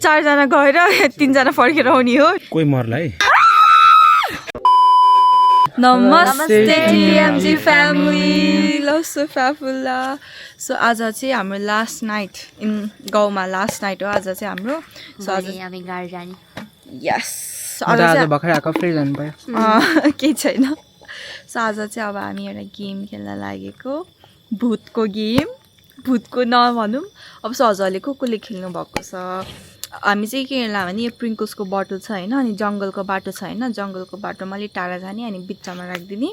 4 जना गएर 3 जना फर्केर आउने हो कोही मर्ला है नमस्ते TMG फ्यामिली लभ सो फ्याफुल्ला सो आज चाहिँ हाम्रो लास्ट नाइट इन गाउँमा लास्ट नाइट हो आज चाहिँ हाम्रो सो आज हामी घर जाने यस आज भर्खर आएको फ्री जानु पायो केही छैन सो आज चाहिँ अब हामी एउटा गेम खेल्न लागेको भूतको गेम भूतको नभनौँ अब सो हजुरले कसले खेल्नु भएको छ हामी चाहिँ के खेल्ला भने यो प्रिङ्कल्सको बोतल छ होइन अनि जङ्गलको बाटो छ होइन जङ्गलको बाटोमा अलिक टाढा जाने अनि बिचमा राखिदिने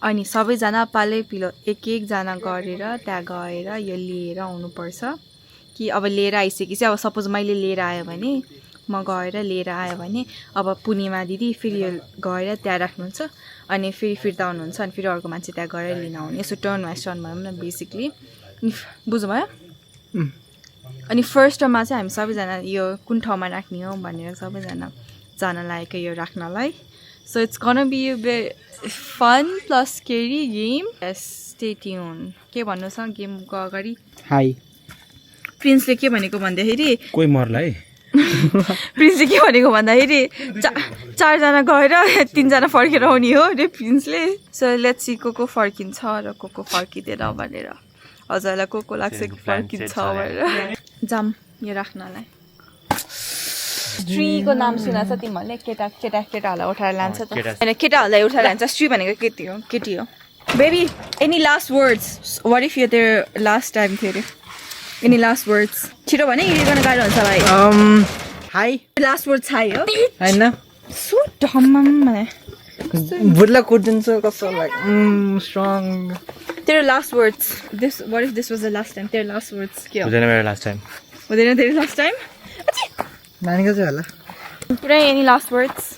अनि सबैजना पालै पिलो एक एकजना गरेर त्यहाँ गएर यो लिएर आउनुपर्छ कि अब लिएर आइसकेपछि अब सपोज मैले लिएर आयो भने म गएर लिएर आयो भने अब पूर्णिमा दिदी फेरि यो गएर त्यहाँ राख्नुहुन्छ अनि फेरि फिर्ता आउनुहुन्छ अनि फेरि अर्को मान्छे त्यहाँ गएर लिन आउने यसो टर्न वाइज टर्न भनौँ न बेसिकली बुझ्नुभयो अनि फर्स्टमा चाहिँ हामी सबैजना यो कुन ठाउँमा राख्ने हो भनेर सबैजना जान लागेको यो राख्नलाई so it's gonna be fun plus scary game stay tuned के भन्नुहोस् न गेमको अगाडि हाई प्रिन्सले के भनेको भन्दाखेरि कोही मर्ला है प्रिन्सले के भनेको भन्दाखेरि 4 जना गएर 3 जना फर्केर आउने हो रे प्रिन्सले सो लेट्स सी को फर्किन्छ र को फर्किँदैन भनेर हजुरलाई को लाग्छ फर्किन्छ भनेर जाम यो राख्नलाई स्त्रीको नाम सुनाछ तिमीहरूले केटाहरूलाई उठाएर लान्छ त होइन केटाहरूलाई उठाएर लान्छ स्त्री भनेको केटी हो baby any last words what if you their last time थियो अरे एनी लास्ट वर्ड्स छिटो भने यही गर्न गाह्रो हुन्छ भाइ हाई लास्ट वर्ड हाई हो होइन सो ढम्म भने बुढ्ला कुदिन्छ कस्तो लाइक स्ट्रङ तेरो last words this what if this was the last time तेरो लास्ट वर्ड्स के हो हुँदैन मेरो लास्ट टाइम हुँदैन तेरो लास्ट टाइम नानीको चाहिँ होला पुरै any last words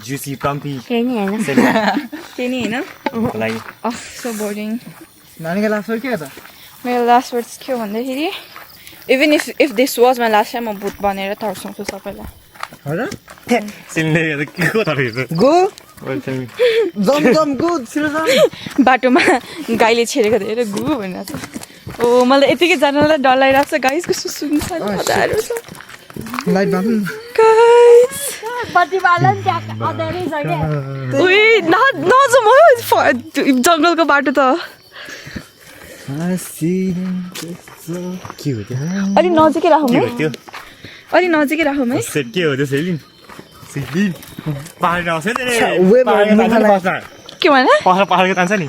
Jussi Pampi केही नि हैन केही नि होइन लागि सो बोरिङ नानीको लास्ट वर्ड के हो त मेरो लास्ट वर्ड्स के हो भन्दाखेरि even if this was my last time म भूत बनेर तर्साउँछु सबैलाई हो र सिलले के को तर्फिन्छ गो जम गो छिटो बाटोमा गाईले छेडेको देखेर गु भनिरहेको ओ मलाई यतिकै जानलाई डर लागिरहेको छ गाइस कस्तो सुन्छ मजाहरू छ लाइट बाल्नु गाइस बत्ती बाल्न त्यहाँ अँध्यारै छ के उही नजाउँ है जङ्गलको बाटो त के हो त्यो अलि नजिकै राखौँ है त्यो अलि नजिकै राखौँ है सेट के हो त्यो सेलिन सिलिन पहाड आउँछ नि वे के भने पहाडको तान्छ नि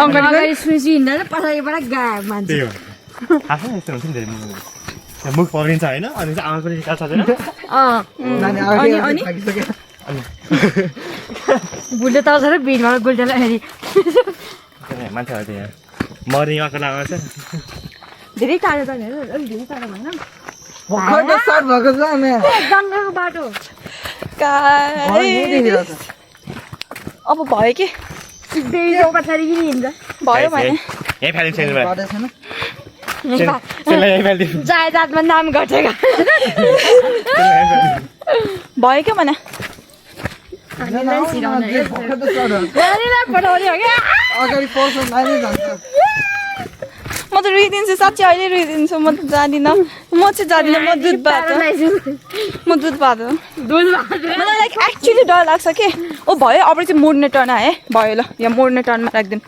अगाडि सुइसी हिँड्दैन पछाडिबाट गायब मान्छे त्यही हो थाहा छ यस्तो हुन्छ नि धेरै मुख पक्रिन्छ होइन अनि चाहिँ आमा पनि निकाल्छ होइन नानी अनि भुल्यो त र भिडमा गुल्टेलाई मान्छेहरू त्यहाँ मर्निङ वाकको लगाउँछ धेरै टाढो त अलिक धेरै टाढो भएन भर्खर त स्टार्ट भएको छ अनि जङ्गलको बाटो गाइस अब भयो के सिधै जो पछाडि पनि हिँड्छ भयो भने यही फ्यालिम चेन्ज भयो बाटो छैन त्यसलाई यही फ्यालिम जायदादमा नाम घटेको भयो के भने भर्खर त स्टार्ट भएको नानीलाई पठाउने हो क्या अगाडि पर्छ नानी जान्छ म त रुइदिन्छु साँच्चै अहिले रुइदिन्छु म त जाँदिनँ म चाहिँ जाँदिनँ म दुध भात म दुध भात हो मलाई लाइक एक्चुली डर लाग्छ के ओ भयो अब चाहिँ मोड्ने टर्न आएँ भयो ल यहाँ मोड्ने टर्नमा राखिदिउँ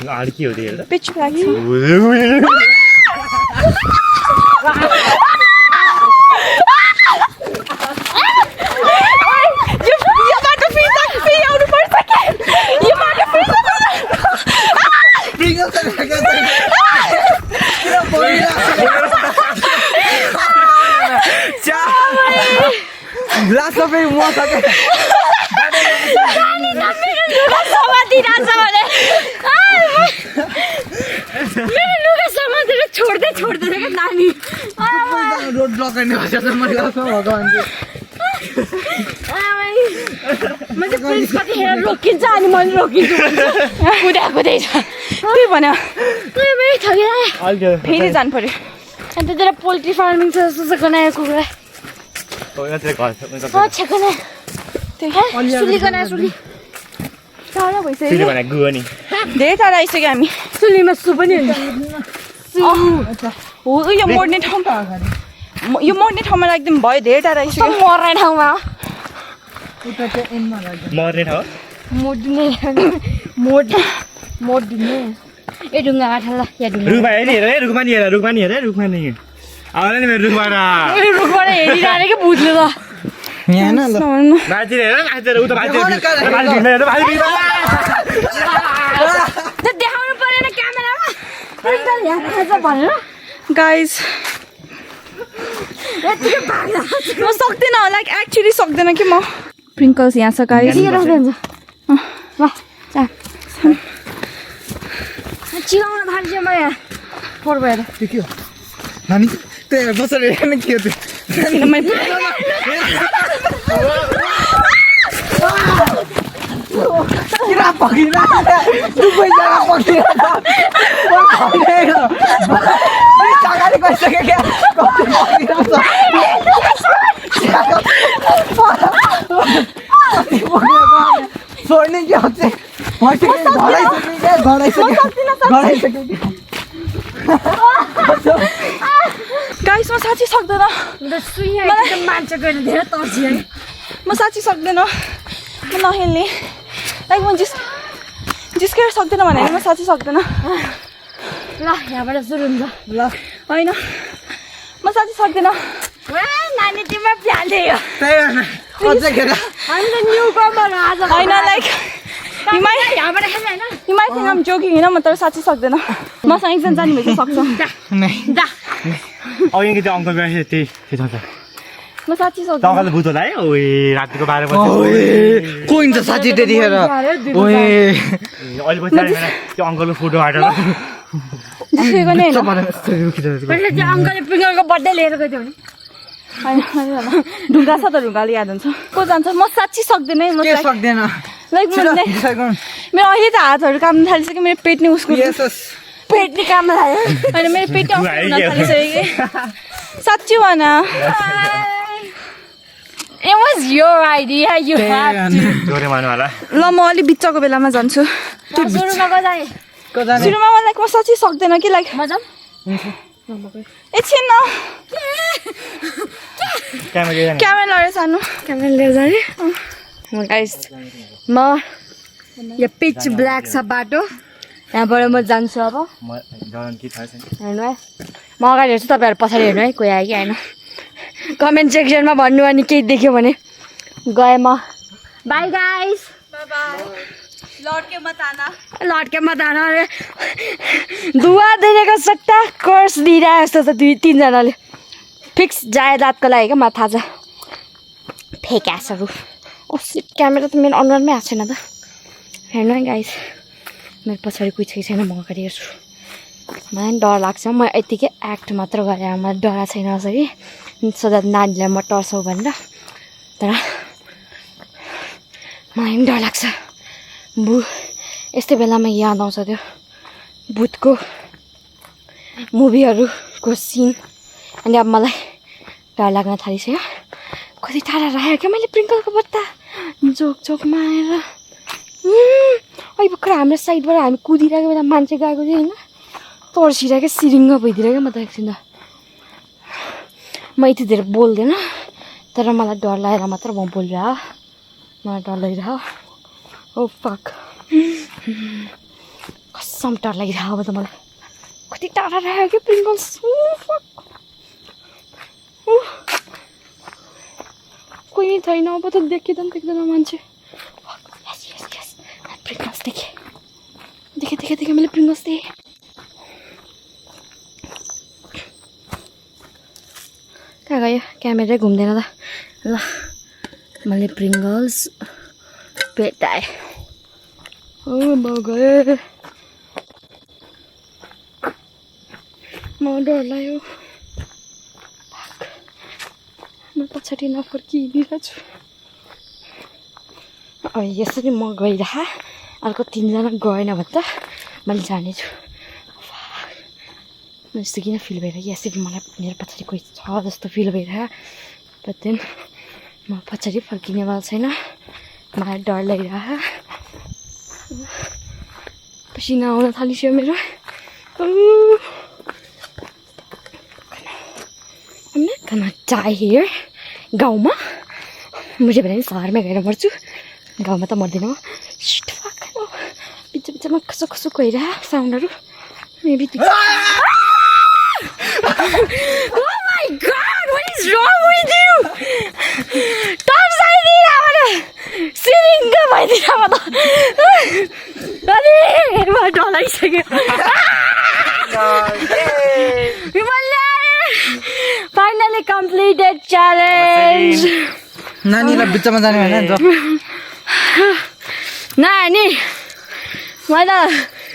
अगाडि के हो त्यो हेर्दा पिच लाग्छ यो बाटो फेरि आउनुपर्छ के यो बाटो फेरि ग्लास सबै म सके मेरो लुगा समातेर छोड्दै छोड्दैन क्या नानी रोड ब्लक गर्ने भन्छ त मैले भगवान् म चाहिँ पुलिस कतिखेर रोकिन्छ अनि मैले रोकिन्छु कुदाएको छ के भन्यो ठगिरहेँ फेरि जानु पर्यो अनि त्यतिर पोल्ट्री फार्मिङ छ जस्तो छ गनाएको कुखुरा छेकना सुली गना सुली टाढा भइसक्यो भने गयो नि धेरै टाढा आइसक्यो हामी सुलीमा सु पनि हुन्छ हो यो मोड्ने ठाउँमा राख्दिउँ भयो धेरै टाढा आइसक्यो मर्ने ठाउँमा उता चाहिँ एन्डमा राख्छ मर्ने ठाउँ मोड्ने ए ढुङ्गा आठा ल या ढुङ्गा रुखमा हेर रुखमा नि हेर रुखमा नि आउला नि मेरो रुखबाट रुखबाट हेरिरहने कि भुतले त यहाँ न ल माथि हेर उता माथि देखाउनु परेन क्यामेरामा भनेर गाइज म सक्दिनँ लाइक एक्चुली सक्दिनँ कि म प्रिङ्कल्स यहाँ छ गाइज ल चिलाउन थाल्छ म यहाँ फोहोर भएर त्यो के हो नानी त्यही बसेर हेर्ने के हो त्यो किरा पकिरा दुबै जग्गा पकिरा जग्गाले गइसक्यो क्या छोड्ने के हो चाहिँ गाइस म साँच्ची सक्दैन मान्छे गएर धेरै तर्सी है म साँच्ची सक्दैन म नखेल्ने लाइक म जिस्केर सक्दैन भने म साँच्ची सक्दैन ल यहाँबाट सुरु हुन्छ ल होइन म साँच्ची सक्दैन नानी तिम्रो प्याले हो अझै खेर हामी त न्यू कमर आज होइन लाइक यहाँबाट खेल्ने होइन You might think I'm joking, होइन म तर साँच्ची सक्दैन मसँग एकजना जाने भए चाहिँ सक्छ अब यहाँ त्यो अङ्कल गएर त्यही छ म साँच्ची सक्दैन तपाईँले भूत होला है ओए रातिको 12 बजे को हुन्छ साँच्ची त्यतिखेर ओए अहिले पछि त्यो अङ्कलको फोटो हाटेर जिस्केको नै होइन पहिला त्यो अङ्कलले पिङ्गलको बर्थडे लिएर गएको थियो भने ढुङ्गा छ त ढुङ्गाले याद हुन्छ को जान्छ म साँच्ची सक्दैन है म के सक्दैन लाइक मेरो अहिले त हातहरू काम्न थालिसक्यो मेरो पेट नै उसको पेट नि काम लाग्यो होइन मेरो पेट नै हुन थालिसक्यो साँच्ची भन It was your idea, you have to. जोरे मान्नु होला ल म अलि बिचको बेलामा जान्छु सुरुमा गजाए सुरुमा म लाइक म साँच्ची सक्दैन कि लाइक म जाऊँ एकछिन न क्यामेरा लडेर सानो क्यामेरा लिएर जाने गाइस म यो पिच ब्ल्याक छ बाटो यहाँबाट म जान्छु अब हेर्नु है म अगाडि हेर्छु तपाईँहरू पछाडि हेर्नु है कोही आयो कि आएन कमेन्ट सेक्सनमा भन्नु अनि केही देख्यो भने गएँ म बाई गाइस लड्के मत आना लड्के मत आना अरे दुवा दिनेको सट्टा कोर्स दिइरहेको जस्तो छ 2-3जनाले फिक्स जायदादको लागि क्या मलाई थाहा छ फेक एसहरू सिट क्यामेरा त मेरो अनुहारमै आएको छैन त हेर्नु है गाइस मेरो पछाडि कोही छैन म अगाडि हेर्छु मलाई डर लाग्छ म यतिकै एक्ट मात्र गरेँ मलाई डर छैन यसरी सदा नानीलाई म टर्छौ भनेर तर मलाई पनि डर लाग्छ यस्तै बेलामा याद आउँछ त्यो भूतको मुभीहरूको सिन अनि अब मलाई डर लाग्न थालिसक्यो कति टाढा राखेँ क्या मैले प्रिङ्कलको पत्ता चोकमा आएर अहिले भर्खर हाम्रो साइडबाट हामी कुदिरहेको बेला मान्छे गएको थियो होइन तर्सिरहेको सिरिङ्ग भइदिरहेको म त एकछिन म यति धेरै बोल्दैन तर मलाई डर लागेर मात्र म बोलिरह मलाई डर लागिरह ओ फक कसम डर लागिरह अब त मलाई कति टाढा राख्यो कि प्रिङ्कल्स कोही नै छैन अब त देख्दैन मान्छे प्रिङ्कल्स देखेँ मैले प्रिङ्कल्स देखेँ कहाँ गयो क्यामेरै घुम्दैन त ल मैले प्रिङ्गल्स भेटाएँ गएँ म डर लाग्यो म पछाडि नफर्किदिरहेको छु अब यसरी म गइरह अर्को 3जना गएन भने त मैले जानेछु यस्तो किन फिल भइरहेको यसरी मलाई मेरो पछाडि कोही छ जस्तो फिल भइरहेको बट देन म पछाडि फर्किनेवाला छैन मलाई डर लागिरहेको पसिना आउन थालिसक्यो मेरो I'm not gonna die here. गाउँमा मैले भने सहरमा गएर मर्छु गाउँमा त मर्दिनँ बिच बिचमा कसो कसो गएर साउन्डहरू maybe Oh my god, what is wrong with you? Torch आइदिएर मलाई सिरिङ्ग भइदिएर म त अनि म डलाइसक्यो Finally completed challenge. नानीलाई बिचमा जाने होइन नि त नानी मलाई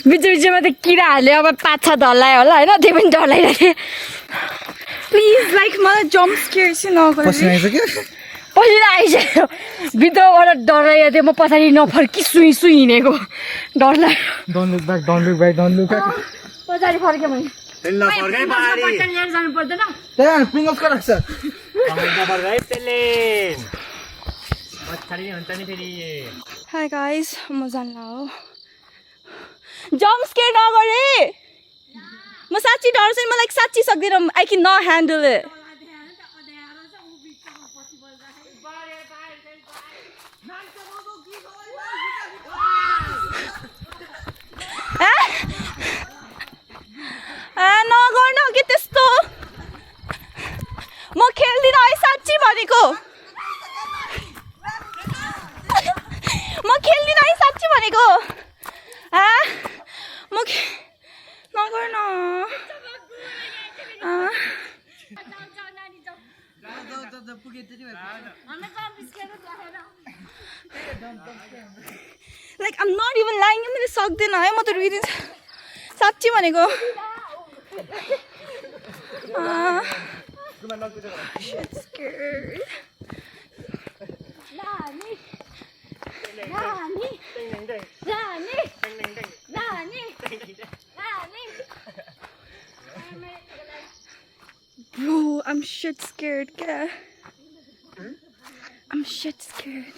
बिच बिचमा त किराहरूले अब 5-6 डल्लायो होला होइन त्यो पनि डल्लाइरहेको प्लिज लाइक मलाई जम्प स्केयर चाहिँ नगर पसिना आइसक्यो पसिना आइसक्यो भित्रबाट डराइयो थियो म पछाडि नफर्की सुई सुई हिँडेको डर लाग्यो डोन्ट लुक ब्याक पछाडि फर्क्यो मैले जानु पर्दैन त्यहाँ पिङ्गल्स को राख्छ हाई गाइस म जान्ला हो जम्प स्केयर नगरे म साँच्ची डराउँछु नि मलाई साँच्ची सक्दिनँ I can not handle it नगर्नु कि त्यस्तो म खेल्दिनँ है साँच्ची भनेको म खेल्दिनँ है साँच्ची भनेको म नगर्नु like I'm not even lying मैले सक्दिनँ है म त रुइदिन्छु साँच्ची भनेको shit scared. Bro, I'm shit scared. Kya? I'm shit scared.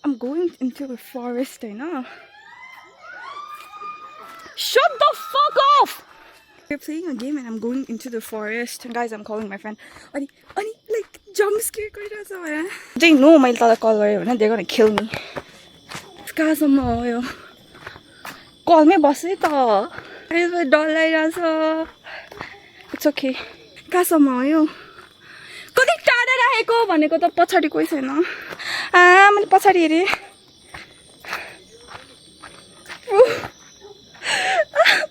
I'm going into a forest, I know. Shut the fuck off! We're playing a game and I'm going into the forest. And guys, I'm calling my friend. Ani, like, jump scare गरिरहेछ They know मैले तँलाई call गरेँ भने they're gonna kill me. कहाँसम्म हो यो कलमै बसेँ त डर लागिरहेछ It's okay. कहाँसम्म हो यो कति टाढा राखेको भनेको त पछाडि कोही छैन मैले पछाडि हेरेँ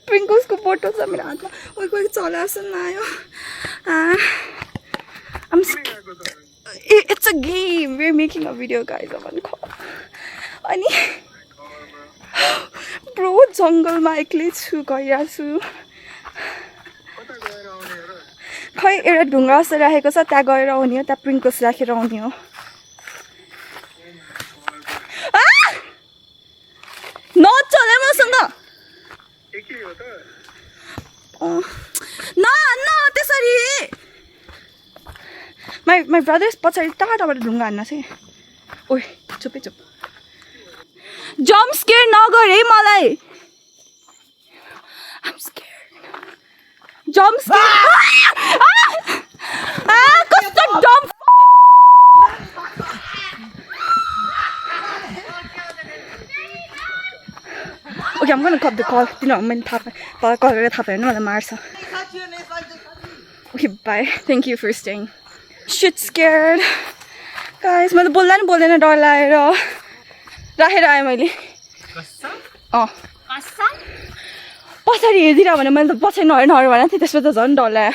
प्रिङ्कल्सको फोटो छ मेरो हातमा कोही कोही चला जस्तो नआयो It's a game. We're making a video, guys. I'm on call. अनि ब्रो जङ्गलमा एक्लै छु गइरहेको छु खै एउटा ढुङ्गा जस्तो राखेको छ त्यहाँ गएर आउने हो त्यहाँ प्रिङ्कल्स राखेर आउने हो नचले मसँग न त्यसरी my brothers पछाडि टाढाबाट ढुङ्गा हान्न चाहिँ ओइ चुपै चुप जम्प स्केयर नगर है मलाई I'm scared जम्प स्केयर कस्तो डम Okay, I'm gonna cut the call. मैले थाहा पाएँ कल गरेर थाहा पाएँ भने मलाई मार्छ Okay, bye. Thank you for staying. Shit scared. Guys, मैले बोल्दा नि बोल्दैन डर लागेर राखेर आएँ मैले पछाडि हेरिदिएर भने मैले त पछाडि नहेर्नु भनेको थिएँ त्यसमा त झन् डर लाग्यो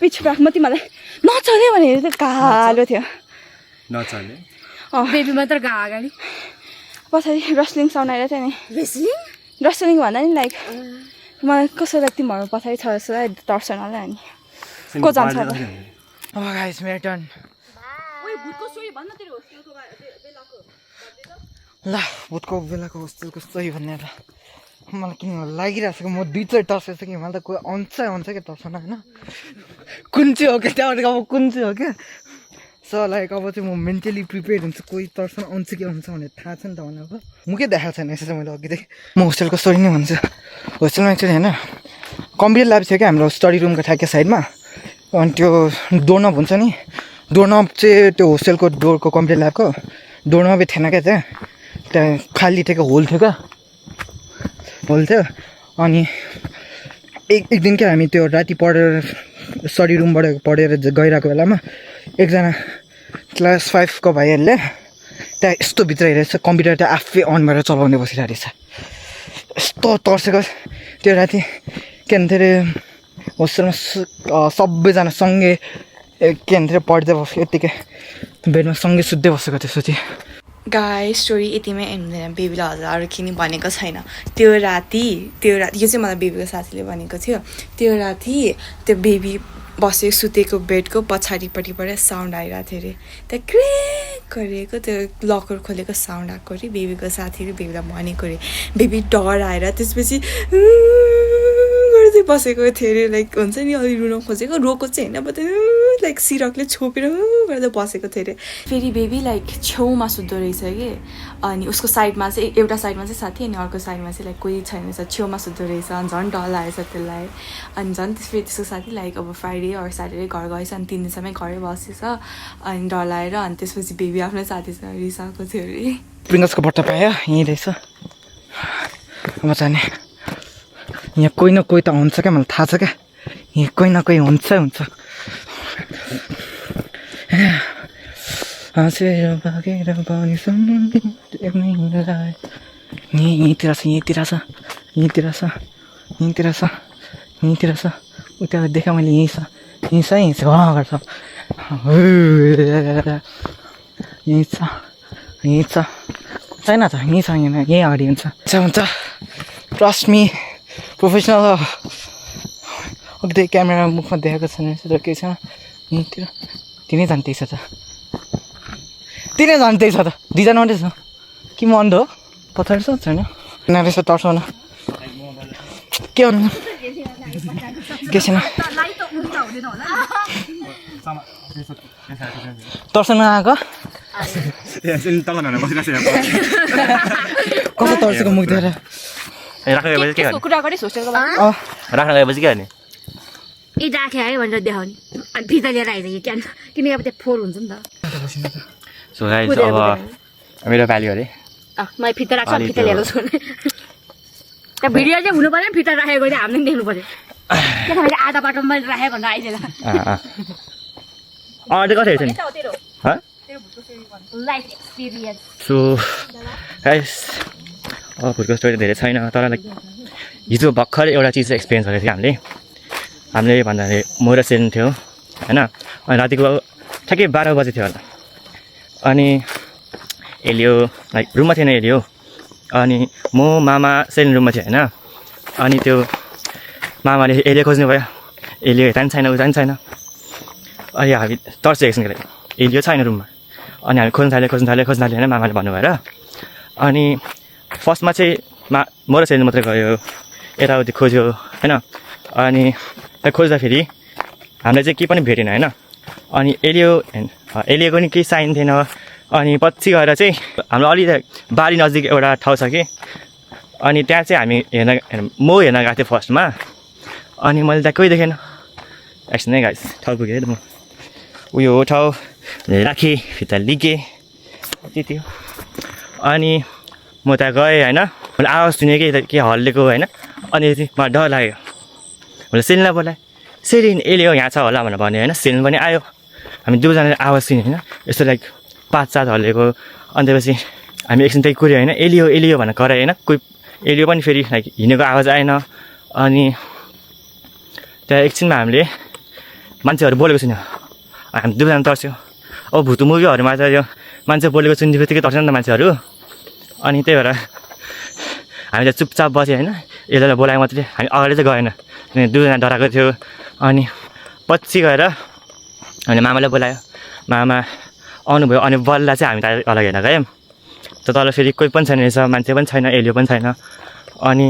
पिछु राख म तिमीलाई नचले भने त कालो थियो नचले बेबी मात्र गा अगाडि पछाडि रस्लिङ साउन्ड आइरहेको थियो नि रस्लिङ भन्दा नि लाइक मलाई कसैलाई तिमीहरू पछाडि छ जस्तो तर्सन होला नि को जान्छ अब गाइस मेरो टर्न ल भूतको बेलाको होस्टेलको सही भन्ने त मलाई किन लागिरहेको छ म दुईचोटि तर्सेछु कि मलाई त कोही आउँछ क्या तर्सन होइन कुन चाहिँ हो क्या त्यहाँबाट अब कुन चाहिँ हो क्या सो लाइक अब चाहिँ म मेन्टली प्रिपेयर हुन्छु कोही तर्सन आउँछ कि आउँछ भनेर थाहा छ नि त मलाई अब मुखै देखाएको छैन यसो चाहिँ मैले अघिदेखि म होस्टेलको स्टोरी नै भन्छु होस्टेलमा एक्चुअली होइन कम्प्युटर ल्याब थियो क्या हाम्रो स्टडी रुमको ठ्याक्कै साइडमा अनि त्यो डोरनब हुन्छ नि डोरनब चाहिँ त्यो होस्टेलको डोरको कम्प्युटर ल्याबको डोरनबै थिएन क्या त्यहाँ खाली थियो क्या होल थियो क्या होल थियो अनि एक दिन क्या हामी त्यो राति पढेर स्टडी रुमबाट पढेर गइरहेको बेलामा एकजना क्लास 5 को भाइहरूले त्यहाँ यस्तो भित्र हेरेछ कम्प्युटर त्यहाँ आफै अन भएर चलाउने बसिरहेको रहेछ यस्तो तर्सेको त्यो राति के भन्छ अरे होस्टेलमा सबैजना सँगै के भन्छ अरे पढ्दै बस्यो यत्तिकै बेडमा सँगै सुत्दै बसेको त्यसपछि गाई स्टोरी यतिमै एन्ड हुँदैन बेबीलाई हजुर अरू केही भनेको छैन त्यो राति यो चाहिँ मलाई बेबीको साथीले भनेको थियो त्यो राति त्यो बेबी बसेको सुतेको बेडको पछाडिपट्टिबाट साउन्ड आइरहेको थियो अरे त्यहाँ क्रेक गरेको त्यो लकर खोलेको साउन्ड आएको अरे बेबीको साथीले बेबीलाई भनेको अरे बेबी डर आएर त्यसपछि गर्दै बसेको थियो अरे लाइक हुन्छ नि अलि रुन खोजेको रोको चाहिँ होइन बट लाइक सिरकले छोपेर गर्दै बसेको थियो अरे फेरि बेबी लाइक छेउमा सुत्दो रहेछ कि अनि उसको साइडमा चाहिँ एउटा साइडमा चाहिँ साथी अनि अर्को साइडमा चाहिँ लाइक कोही छैन रहेछ छेउमा सुत्दो रहेछ अनि झन् डर लागेछ त्यसलाई अनि झन् फेरि त्यसको साथी लाइक अब फ्राइडे अरू स्याटरडे घर गएछ अनि 3 दिनसम्म घरै बसेछ अनि डर लागेर अनि त्यसपछि बेबी आफ्नै साथीसँग रिसाएको थियो अरे प्रिङ्गल्सको बट्टा पायो यहीँ रहेछ म जाने यहाँ कोही न कोही त हुन्छ क्या मलाई थाहा छ क्या यहाँ कोही न कोही हुन्छ यहीँतिर छ उता देखा मैले यहीँ छ गर्छ यहीँ छ छैन त यहीँ छ यहीँ अगाडि हुन्छ ट्रस्ट मी प्रोफेसनल अघि क्यामेरा मुखमा देखाएको छैन तर केही छैन यहीँतिर तिनै जान्दै छ त दुईजना मात्रै छ कि म अन्ध हो पछाडि छ छैन रहेछ तर्साउन के भन्नु के छैन तर्सन आएको कसो तर्सेको मुख देखेर कुरा गरिस् होस्टेलको राख्न गएपछि के गर्ने ए राखे है भनेर देखाउने अनि फिर्ता लिएर आइज यो क्यान किनकि अब त्यो फोहोर हुन्छ नि त सो गाइस अब मेरो भ्याल्यु अरे मैले फिर्ता राख्छु फिर्ता लिएर छु त्यहाँ भिडियो चाहिँ हुनु पऱ्यो फिर्ता राखेको चाहिँ हामीले देख्नु पऱ्यो किनभने आधा बाटोमा मैले राखेँ भनेर आइज अझै कति छ नि लाइफ एक्सपिरियन्स सो गाइस अब फुडको स्टोरी धेरै छैन तर लाइक हिजो भर्खर एउटा चिज एक्सपिरियन्स गरेको थियो हामीले भन्दाखेरि म र सेन थियो होइन अनि रातिको ठ्याक्कै 12 बजे थियो होला अनि एलियो लाइक रुममा थिएन एलियो अनि म मामा सेन रुममा थियो होइन अनि त्यो मामाले एलियो खोज्नु भयो एलियो यता पनि छैन उता पनि छैन अनि हामी तर्सेको एकछिनको लागि एलियो छैन रुममा अनि हामी खोज्न थाल्यो होइन मामाले भन्नुभयो र अनि फर्स्टमा चाहिँ म र सेन मात्रै गयो यताउति खोज्यो होइन अनि खोज्दाखेरि हामीलाई चाहिँ केही पनि भेटेन होइन अनि एलियोको नि केही साइन थिएन अनि पछि गएर चाहिँ हाम्रो अलि बारी नजिक एउटा ठाउँ छ कि अनि त्यहाँ चाहिँ हामी म हेर्न गएको थिएँ फर्स्टमा अनि मैले त्यहाँ कोही देखेन एकछिन नै गाइस ठाउँ पुगेँ म उयो हो ठाउँ राखेँ फिर्ता लिकेँ त्यति हो अनि म त्यहाँ गएँ होइन मैले आवाज सुनेँ कि के हल्लेको होइन अनि मलाई डर लाग्यो मैले सेलिनलाई बोलाएँ सेलिन एलियो यहाँ छ होला भनेर भन्यो होइन सेलिन पनि आयो हामी दुईजनाले आवाज सुन्यो होइन यस्तो लाइक 5-7 हल्लेको अनि त्यसपछि हामी एकछिन त्यही कुर्यो होइन एलियो भनेर करायो होइन कोही एलियो पनि फेरि लाइक हिँडेको आवाज आएन अनि त्यहाँ एकछिनमा हामीले मान्छेहरू बोलेको सुन्यो हामी दुईजना तर्स्यो अब भुतु मुभीहरूमा चाहिँ यो मान्छे बोलेको सुन्ने बित्तिकै तर्छ नि त मान्छेहरू अनि त्यही भएर हामी त चुपचाप बस्यो होइन यसलाई बोलायो मात्रै हामी अगाडि चाहिँ गएन किनभने दुईजना डराएको थियो अनि पछि गएर हामीले मामालाई बोलायो मामा आउनुभयो अनि बल्ल चाहिँ हामी त अलग हेर्न गयौँ त तल फेरि कोही पनि छैन रहेछ मान्छे पनि छैन एलियो पनि छैन अनि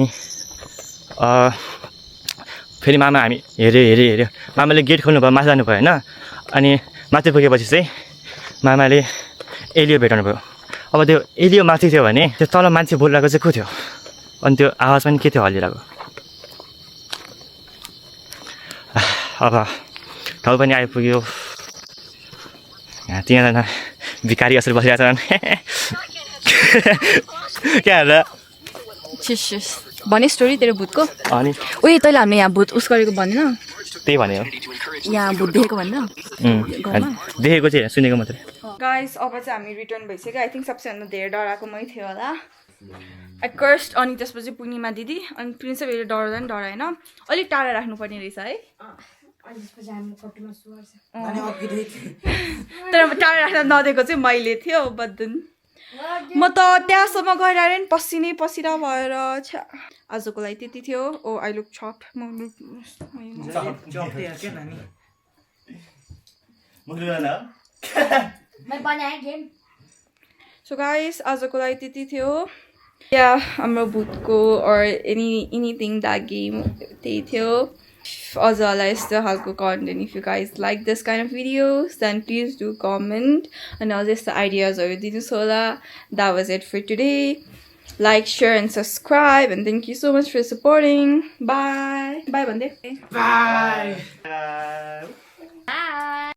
फेरि मामा हामी हेऱ्यो मामाले गेट खोल्नु भयो माथि जानुभयो होइन अनि माथि पुगेपछि चाहिँ मामाले एलियो भेटाउनु भयो अब त्यो एलियो माथि थियो भने त्यो तल मान्छे बोलिरहेको चाहिँ को थियो अनि त्यो आवाज पनि के थियो हल्लिरहेको अब ठाउँ पनि आइपुग्यो यहाँ तिनजना भिखारी जसरी बसिरहेको छन् क्या होला भने स्टोरी तेरो भूतको अनि उयो तैँले हामीले यहाँ भूत उस गरेको भनेन त्यही भन्यो यहाँ भूत देखेको भनेन देखेको चाहिँ सुनेको मात्रै गाइस अब चाहिँ हामी रिटर्न भइसक्यो आई थिङ्क सबैभन्दा धेरै डराएको मै थियो होला एट फर्स्ट अनि त्यसपछि पूर्णिमा दिदी अनि प्रिन्स फेरि डराउँदा नि डराएन अलिक टाढा राख्नुपर्ने रहेछ है तर टाढा राख्न नदिएको चाहिँ मैले थियो बदन म त त्यहाँसम्म गएर नि पसिनै पसिना भएर आजको लागि त्यति थियो ओ आई लुक छप सो गाइस आजको लागि त्यति थियो या हाम्रो भूतको or anything that game त्यही थियो अझलाई यस्तो खालको content if you guys like this kind of videos then please do comment अनि अझ यस्तो आइडियाजहरू दिनुहोस् होला that was it for today like share and subscribe and thank you so much for supporting bye bye भन्दै by